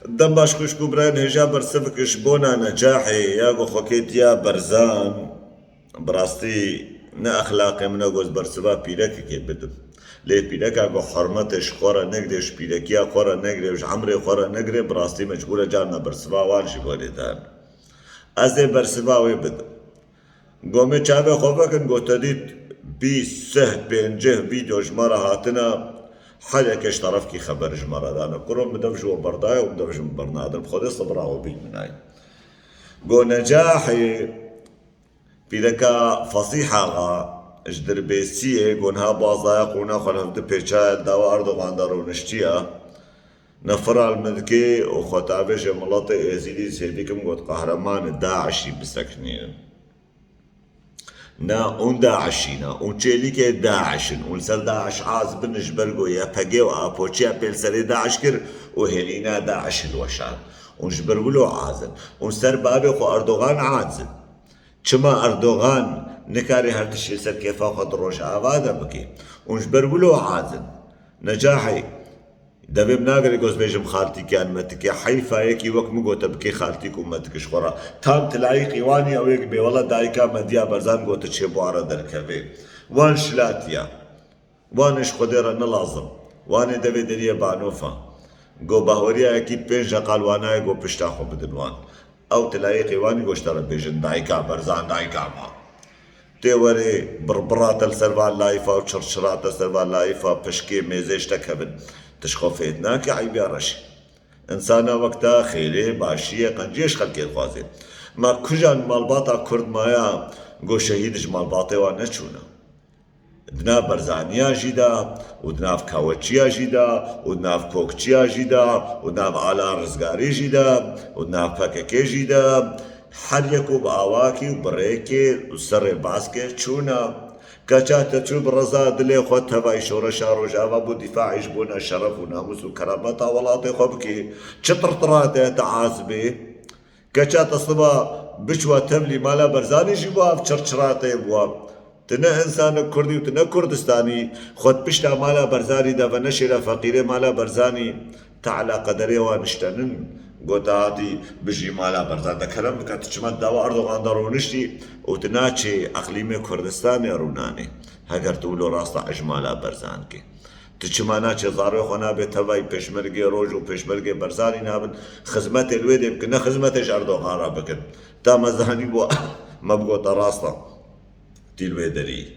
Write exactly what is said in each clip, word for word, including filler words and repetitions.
Dem baş xwişk û birayên hêja bersivik ji bona Necahê ya ku xwe kêtiya Berzan, bi rastî ne exlaqê min e ku ez bersiva pîrekekê bidim. Lê pîreka ku hurmetê ji xwe re negirê, ji pîrekiya xwe re negirê û ji emrê xwe re negirê, bi rastî mecbûr e carna bersiva wan jî werê dan. Ez ê bersiva wê bidim. Go min çavê xwe vekin, go te dît bîst, sih, pêncih vîdeo ji me re hatine, her yekê ji terefkî xeber ji me re dane. Kuro min dev ji we berdaye û min dev ji min bernadin. Bi Xwedê sebra we bîn min ay. Go Necahê, pîreka Fesîh Axa ji Dirbêsiyê, go niha bazaya qûna xwe li hevdi pêçaye, li dawa Erdogan de rûniştiye. Nefira li min dikê û xwe tavêje miletê Êzîdî, sêvî kim got, qehremanê DAIŞî bisekinînin. Na, hûn DAIŞî ne, hûn çêlîkê DAIŞ in, hûn li ser DAIŞ az bin, ji ber ku YPG û APOçiya pê li serê DAIŞ kir û hêlîna DAIŞ hilweşand. Hûn ji ber wilo az in. Hûn ser bavê xwe Erdogan az in. Çima Erdogan nikare her tiştê li ser kêfa xwe di Rojava de bike? Hûn ji ber wilo az in. Necahê, devê min nagirê ku ez bêjim xaltîk yan metikê. Heyfa yekî wek min gote bikê xaltîk û metik ji xwe re. Tam tilayîqî wan î, ew ê bê wela dayika me diya Berzan gote çê bi wan re derkevê. Wan şilatiya. Wan ê ji Xwedê re ne lazim. Wan ê devê deriyê banofa. Go bahweriya yekî pênc heqal wana ye, go pişta xwe bidin wan. Ew tilayîqê wan î, go ji te re bêjin dayika Berzan, dayika me. Tê werê birbirate li ser van layîfa û çirçirate ser van layîfa, pişkê mêzê ji te kevin. Tu ji xwe fêt nake eybiya reşê. Însana wek te xêrê, başiyê, qenciyê ji xelkê dixwaze. Ma kujan malbata Kurd maya, go şehîd ji malbatê wan neçûne. Di nav Berzaniya jî de û di nav Kaweçiya jî de û di nav Kokçiya jî de û di nav Ala Rizgarî jî de û di nav P K K jî de her yeko bi awakî û bi rêkê û serê baskê çûne. Keça te çû bi reza dilê xwe tevayî şoreşa Rojava bo dîfaê ji bona şeref û namûs û kerameta welatê xwe bikê. Çi tirtirate te azibê? Keça te siba biçwa tevlî mala Berzanî jî bûa, ev çirçirateyê bûa. Tu ne însanek Kurdî û tu ne Kurdistanî, xwe di pişta mala Berzanî de ve neşêre feqîrê mala Berzanî, te ala qederê wan niştenin. Gota hatî bijî mala Berzan. De kerem bike, tu çima di dawa Erdogan de rûniştî û tu naçê eqlîmê Kurdistanê rûnanê? Heger tu wilo rasta ji mala Berzan kê. Tu çima naçê zarê xwe nabê tevayî pêşmergê roj û pêşmergê Berzanî nabin, xizmetê li wê dê bikin, ne xizmetê ji Erdogan re bikin. Ta me zanîbû, me bigota rasta. Tî li wê derî.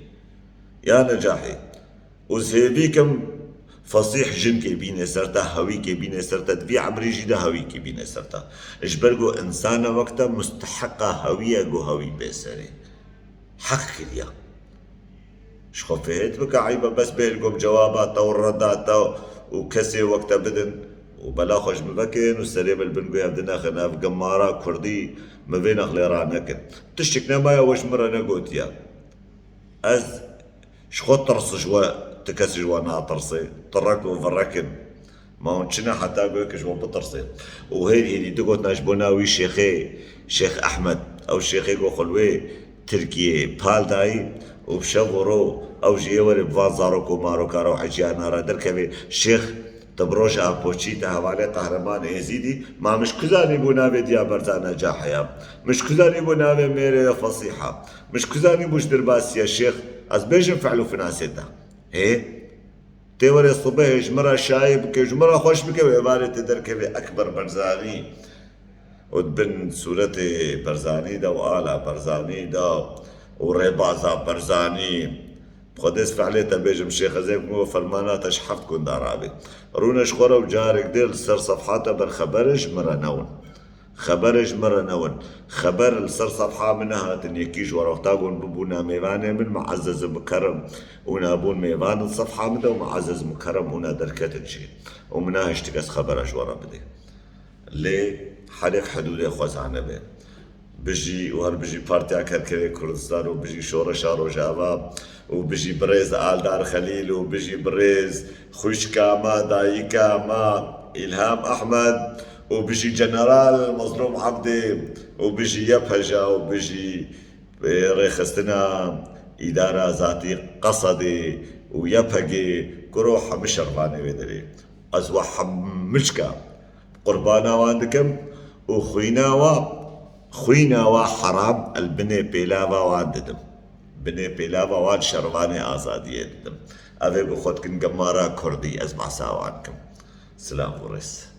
Ya Necahî. Û zêvî kim Fesîh jinkê bînê ser te, hewîkê bînê ser te, di vî emrî jî de hewîkê bînê ser te. Ji ber ku însana wek te musteheqa hewî ye, ku hewî bê serê. Heq kiriya. Ji xwe fêt bike eyba, bes bê li gom cewaba te û reda te û kesê wek te bidin û bela xwe ji min vekin û serê min li bin guya bidin, nexin ev gemara kurdî min vê nexlê ranekin. Tiştek nemaye we ji min re negotiya. Ez ji xwe tirs ji we, ti kes ji we natirsê. Tirek û virek in. Ma hûn çi ne heta ku yek ji we bitirsê? Û hêrî hêrî tu gotina ji bona wî şêxê, Şêx Ehmed, ew şêxê ku xwe li wê Tirkiyê pal dayî û bi şev û ro ew jî yê werê bi van zarok û maroka re û heciyana re derkevê. Şêx, tu bi roj a poçî, tu hevalê Qehreman Êzîdî, ma min ji ku zanîbû navê diya Berzan Necahê ya? Min ji ku zanîbû navê mêrê ya Fesîha? Min ji ku zanîbû ji Dirbasî ye Şêx? Ez bêjim fe'l û finasê te. Hê? Tê were sibehê ji min re şayê bike, ji min re xweş bike û êvarê tê derkeve Ekber Berzanî û di bin sûretê Berzanî de û ala Berzanî de û rêbaza Berzanî. Bi Xwedê ez fe'lê te bêjim Şêx, ez ê bim fermana te ji heft gunda rabê. Rûne ji xwe re û carek dê li ser sefha te ber xeberê ji min re newin. Xeberê ji min re newin. Xeber li ser sefha min nehatin, yekî ji we re wexta gon bibûna mêvanê min, muezzez û mukerrem ûna bûn mêvan li sefha min de û muezzez mukerrem ûna derketin jî. Û min nahişt kes xebera ji we re bidê. Lê herêk hidûdê xwe zanibe. Bijî û her bijî Partiya Kerkerê Kurdistan û bijî Şoreşa Rojava û bijî birêz Aldar Xelîl û bijî birêz xwişka me, dayika me Îlham Ehmed û bijî General Mezlûm Ebdê û bijî Y P J û bijî rêxistina îdara zatî Qesedê û Y P G, kuro hemî şervanê wê derê. Ez we hemûçka Qurbana wan dikim û xwîna wa, xwîna wa heram el binê pêlava wan didim. Binê pêlava wan şervanê azadiyê didim. Ev ê ku xwe dikin gemara kurdî, ez behsa wan dikim. Silav û rêz.